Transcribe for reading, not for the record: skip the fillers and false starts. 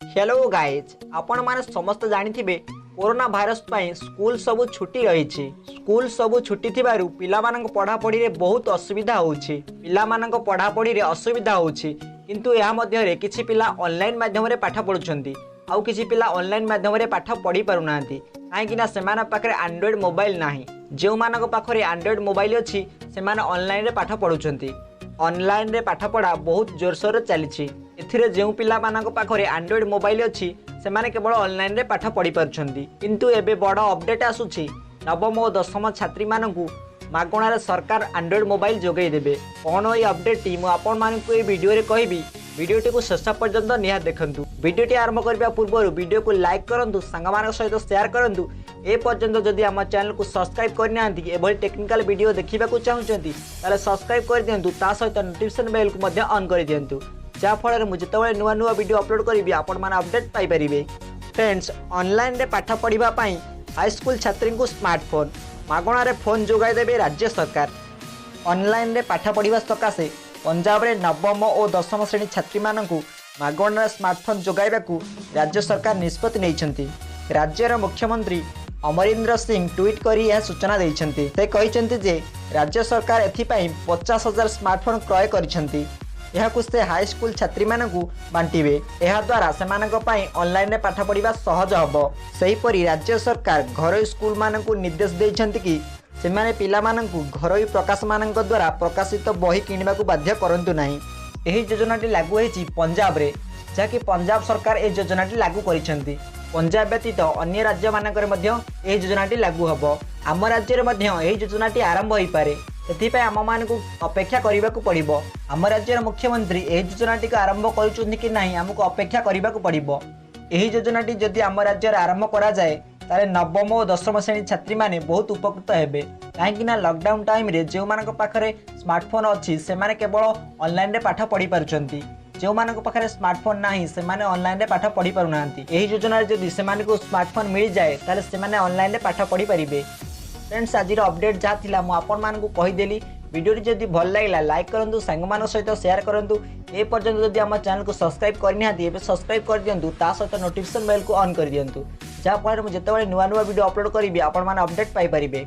Hello guys, ଆପଣମାନେ ସମସ୍ତେ ଜାଣିଥିବେ, କୋରୋନା ଭାଇରସ ପାଇଁ ସ୍କୁଲ ସବୁ ଛୁଟି ରହିଛି। ସ୍କୁଲ ସବୁ ଛୁଟି ଥିବାରୁ ପିଲାମାନଙ୍କ ପଢ଼ାପଢ଼ିରେ ବହୁତ ଅସୁବିଧା ହେଉଛି। ପିଲାମାନଙ୍କ ପଢ଼ାପଢ଼ିରେ ଅସୁବିଧା ହେଉଛି, କିନ୍ତୁ ଏହା ମଧ୍ୟରେ କିଛି ପିଲା ଅନଲାଇନ୍ ମାଧ୍ୟମରେ ପାଠ ପଢ଼ୁଛନ୍ତି ଆଉ କିଛି ପିଲା ଅନଲାଇନ୍ ମାଧ୍ୟମରେ ପାଠ ପଢ଼ି ପାରୁନାହାନ୍ତି, କାହିଁକିନା ସେମାନଙ୍କ ପାଖରେ ଆଣ୍ଡ୍ରଏଡ଼୍ ମୋବାଇଲ ନାହିଁ। ଯେଉଁମାନଙ୍କ ପାଖରେ ଆଣ୍ଡ୍ରଏଡ଼୍ ମୋବାଇଲ ଅଛି, ସେମାନେ ଅନଲାଇନ୍ରେ ପାଠ ପଢ଼ୁଛନ୍ତି। ଅନଲାଇନ୍ରେ ପାଠପଢ଼ା ବହୁତ ଜୋରସୋରରେ ଚାଲିଛି। ଏଥିରେ ଯେଉଁ ପିଲାମାନଙ୍କ ପାଖରେ ଆଣ୍ଡ୍ରଏଡ଼୍ ମୋବାଇଲ ଅଛି, ସେମାନେ କେବଳ ଅନଲାଇନ୍ରେ ପାଠ ପଢ଼ିପାରୁଛନ୍ତି। କିନ୍ତୁ ଏବେ ବଡ଼ ଅପଡ଼େଟ୍ ଆସୁଛି। ନବମ ଓ ଦଶମ ଛାତ୍ରୀମାନଙ୍କୁ ମାଗଣାରେ ସରକାର ଆଣ୍ଡ୍ରଏଡ଼୍ ମୋବାଇଲ ଯୋଗାଇ ଦେବେ। କ'ଣ ଏଇ ଅପଡ଼େଟ୍ଟି, ମୁଁ ଆପଣମାନଙ୍କୁ ଏଇ ଭିଡ଼ିଓରେ କହିବି। ଭିଡ଼ିଓଟିକୁ ଶେଷ ପର୍ଯ୍ୟନ୍ତ ନିହାତି ଦେଖନ୍ତୁ। ଭିଡ଼ିଓଟି ଆରମ୍ଭ କରିବା ପୂର୍ବରୁ ଭିଡ଼ିଓକୁ ଲାଇକ୍ କରନ୍ତୁ, ସାଙ୍ଗମାନଙ୍କ ସହିତ ସେୟାର କରନ୍ତୁ। ଏ ପର୍ଯ୍ୟନ୍ତ ଯଦି ଆମ ଚ୍ୟାନେଲକୁ ସବସ୍କ୍ରାଇବ୍ କରିନାହାନ୍ତି, ଏଭଳି ଟେକ୍ନିକାଲ ଭିଡ଼ିଓ ଦେଖିବାକୁ ଚାହୁଁଛନ୍ତି, ତାହେଲେ ସବସ୍କ୍ରାଇବ୍ କରିଦିଅନ୍ତୁ। ତା ସହିତ ନୋଟିଫିକେସନ୍ ବେଲ୍କୁ ମଧ୍ୟ ଅନ୍ କରିଦିଅନ୍ତୁ, ଯାହାଫଳରେ ମୁଁ ଯେତେବେଳେ ନୂଆ ନୂଆ ଭିଡ଼ିଓ ଅପଲୋଡ଼ କରିବି, ଆପଣମାନେ ଅପଡ଼େଟ୍ ପାଇପାରିବେ। ଫ୍ରେଣ୍ଡସ୍, ଅନଲାଇନ୍ରେ ପାଠ ପଢ଼ିବା ପାଇଁ ହାଇସ୍କୁଲ ଛାତ୍ରୀଙ୍କୁ ସ୍ମାର୍ଟଫୋନ୍, ମାଗଣାରେ ଫୋନ୍ ଯୋଗାଇ ଦେବେ ରାଜ୍ୟ ସରକାର। ଅନଲାଇନ୍ରେ ପାଠ ପଢ଼ିବା ସକାଶେ ପଞ୍ଜାବରେ ନବମ ଓ ଦଶମ ଶ୍ରେଣୀ ଛାତ୍ରୀମାନଙ୍କୁ ମାଗଣାରେ ସ୍ମାର୍ଟଫୋନ୍ ଯୋଗାଇବାକୁ ରାଜ୍ୟ ସରକାର ନିଷ୍ପତ୍ତି ନେଇଛନ୍ତି। ରାଜ୍ୟର ମୁଖ୍ୟମନ୍ତ୍ରୀ ଅମରିନ୍ଦର ସିଂ ଟ୍ୱିଟ୍ କରି ଏହା ସୂଚନା ଦେଇଛନ୍ତି। ସେ କହିଛନ୍ତି ଯେ ରାଜ୍ୟ ସରକାର ଏଥିପାଇଁ 50,000 ସ୍ମାର୍ଟଫୋନ୍ କ୍ରୟ କରିଛନ୍ତି। ଏହାକୁ ସେ ହାଇସ୍କୁଲ ଛାତ୍ରୀମାନଙ୍କୁ ବାଣ୍ଟିବେ। ଏହାଦ୍ୱାରା ସେମାନଙ୍କ ପାଇଁ ଅନଲାଇନ୍ରେ ପାଠ ପଢ଼ିବା ସହଜ ହେବ। ସେହିପରି ରାଜ୍ୟ ସରକାର ଘରୋଇ ସ୍କୁଲମାନଙ୍କୁ ନିର୍ଦ୍ଦେଶ ଦେଇଛନ୍ତି କି ସେମାନେ ପିଲାମାନଙ୍କୁ ଘରୋଇ ପ୍ରକାଶକମାନଙ୍କ ଦ୍ୱାରା ପ୍ରକାଶିତ ବହି କିଣିବାକୁ ବାଧ୍ୟ କରନ୍ତୁ ନାହିଁ। ଏହି ଯୋଜନାଟି ଲାଗୁ ହୋଇଛି ପଞ୍ଜାବରେ, ଯାହାକି ପଞ୍ଜାବ ସରକାର ଏହି ଯୋଜନାଟି ଲାଗୁ କରିଛନ୍ତି। ପଞ୍ଜାବ ବ୍ୟତୀତ ଅନ୍ୟ ରାଜ୍ୟମାନଙ୍କରେ ମଧ୍ୟ ଏହି ଯୋଜନାଟି ଲାଗୁ ହେବ। ଆମ ରାଜ୍ୟରେ ମଧ୍ୟ ଏହି ଯୋଜନାଟି ଆରମ୍ଭ ହୋଇପାରେ। ସେଥିପାଇଁ ଆମମାନଙ୍କୁ ଅପେକ୍ଷା କରିବାକୁ ପଡ଼ିବ। ଆମ ରାଜ୍ୟର ମୁଖ୍ୟମନ୍ତ୍ରୀ ଏହି ଯୋଜନାଟିକୁ ଆରମ୍ଭ କରୁଛନ୍ତି କି ନାହିଁ, ଆମକୁ ଅପେକ୍ଷା କରିବାକୁ ପଡ଼ିବ। ଏହି ଯୋଜନାଟି ଯଦି ଆମ ରାଜ୍ୟରେ ଆରମ୍ଭ କରାଯାଏ, ତାହେଲେ ନବମ ଓ ଦଶମ ଶ୍ରେଣୀ ଛାତ୍ରୀମାନେ ବହୁତ ଉପକୃତ ହେବେ, କାହିଁକିନା ଲକଡାଉନ୍ ଟାଇମ୍ରେ ଯେଉଁମାନଙ୍କ ପାଖରେ ସ୍ମାର୍ଟଫୋନ୍ ଅଛି, ସେମାନେ କେବଳ ଅନଲାଇନ୍ରେ ପାଠ ପଢ଼ିପାରୁଛନ୍ତି। ଯେଉଁମାନଙ୍କ ପାଖରେ ସ୍ମାର୍ଟଫୋନ୍ ନାହିଁ, ସେମାନେ ଅନଲାଇନ୍ରେ ପାଠ ପଢ଼ିପାରୁନାହାନ୍ତି। ଏହି ଯୋଜନାରେ ଯଦି ସେମାନଙ୍କୁ ସ୍ମାର୍ଟଫୋନ୍ ମିଳିଯାଏ, ତାହେଲେ ସେମାନେ ଅନଲାଇନ୍ରେ ପାଠ ପଢ଼ିପାରିବେ। ଫ୍ରେଣ୍ଡସ୍, ଆଜିର ଅପଡ଼େଟ୍ ଯାହା ଥିଲା, ମୁଁ ଆପଣମାନଙ୍କୁ କହିଦେଲି। ଭିଡ଼ିଓଟି ଯଦି ଭଲ ଲାଗିଲା, ଲାଇକ୍ କରନ୍ତୁ, ସାଙ୍ଗମାନଙ୍କ ସହିତ ସେୟାର କରନ୍ତୁ। ଏ ପର୍ଯ୍ୟନ୍ତ ଯଦି ଆମ ଚ୍ୟାନେଲକୁ ସବସ୍କ୍ରାଇବ୍ କରିନାହାନ୍ତି, ଏବେ ସବସ୍କ୍ରାଇବ୍ କରିଦିଅନ୍ତୁ। ତା ସହିତ ନୋଟିଫିକେସନ୍ ବେଲ୍କୁ ଅନ୍ କରିଦିଅନ୍ତୁ, ଯାହାଫଳରେ ମୁଁ ଯେତେବେଳେ ନୂଆ ନୂଆ ଭିଡ଼ିଓ ଅପଲୋଡ଼ କରିବି, ଆପଣମାନେ ଅପଡ଼େଟ୍ ପାଇପାରିବେ।